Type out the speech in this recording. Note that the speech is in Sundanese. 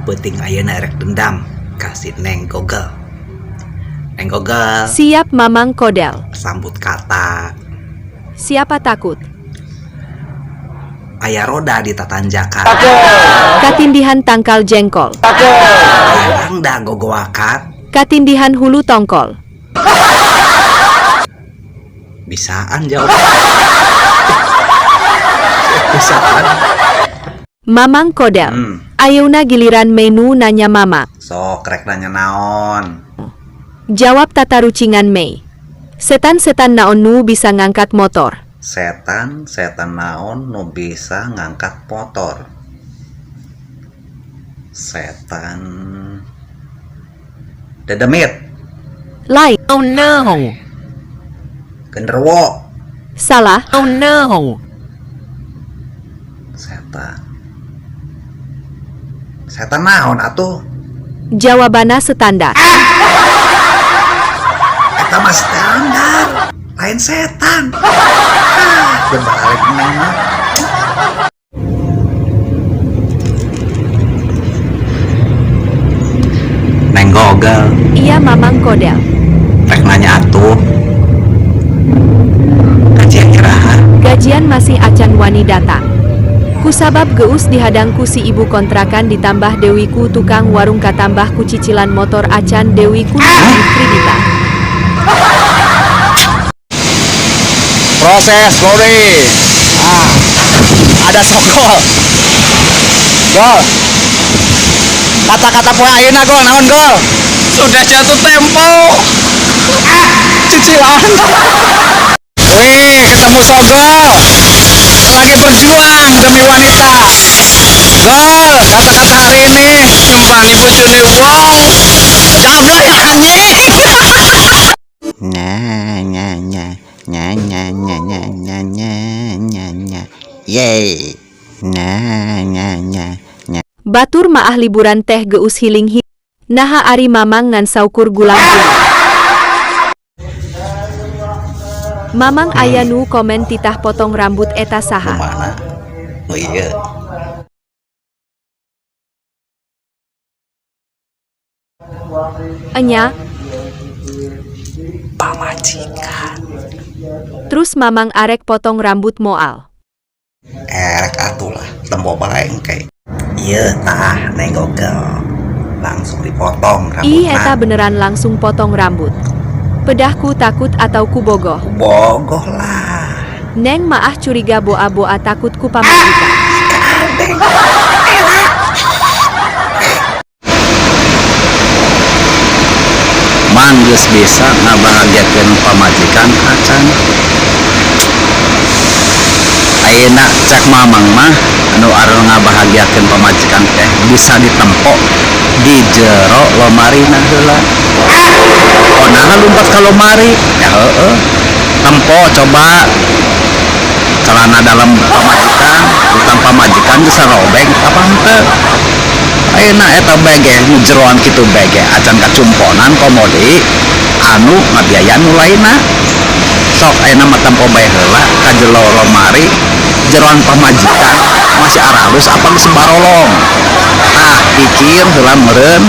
Penting ayeuna rek dendam ka si Neng Gogel. Neng Gogel. Siap, Mamang Kodel. Sambut kata. Siapa takut? Aya roda di tatanjakan. Katindihan tangkal jengkol. Aya rangda gogoakan. Katindihan hulu tongkol. Bisaan jawab. Bisaan. Mamang Kodel. Ayeuna giliran Mei nu nanya Mama. Sok, rek nanya naon? Jawab tatarucingan Mei. Setan-setan naon nu bisa ngangkat motor? Setan, setan naon nu bisa ngangkat motor? Setan dedemit. Lain. Oh no! Genderuwo. Salah. Oh no! Setan. Setan naon atuh? Jawabanna standar. Eta mah standar, lain setan. Ah, balik Neng mah. Neng Gogel. Iya, Mamang Kodel. Rek nanya atuh. Gajian iraha? Gajian masih acan wani datang. Kusabab geus dihadang ku si ibu kontrakan, ditambah deui ku tukang warung, katambah ku cicilan motor acan deui ku kreditan. Proses loading. Ah, ada Sogol. Gol. Kata-kata poe ayeuna, Gol, naon, Gol? Sudah jatuh tempo. Ah, cicilan. Wih, ketemu Sogol. Lagi berjuang demi wanita. Gol, kata-kata hari ini. Nyumpani bojone wong. Sablay anjing. Nya nya nya nya nya nya nya nya nya nya nya. Yeay. Nya nya nya nya. Batur maah liburan teh geus healing hi. Naha ari Mamang ngan saukur gulang gula? Mamang, aya nu komen titah potong rambut, eta Nu saha? mana? Oh iya. Enya. Pamajikan. Terus Mamang arek potong rambut moal? Erek atuh lah, tempo bae engke. Iya tah, Neng Gogel. Langsung dipotong Ih, rambutna. Eta beneran langsung potong rambut. Pedah ku takut atau ku bogoh? Bogoh lah. Neng maah curiga, boa-boa takut ku pamajikan. Gandeng. Mang geus bisa ngabahagiakeun pamajikan acan? Ayeuna cek Mamang mah, anu anu ngabahagiakeun pamajikan teh bisa ditempo di jero lomarina heula. Oh, nah, lompat ka lomari ya, heeh. Tempo coba celana dalam pamajikan, utang pamajikan bisa robek apa henteu. Ayeuna eta bege nu jeroan kitu, bege acan kacumponan, komo deui anu ngabiayaan nu lainna. Sok ayeuna mah tempo bae heula ka jero lomari, jeroan pamajikan masih aralus apa geus barolong. Tah, pikir heula meureun.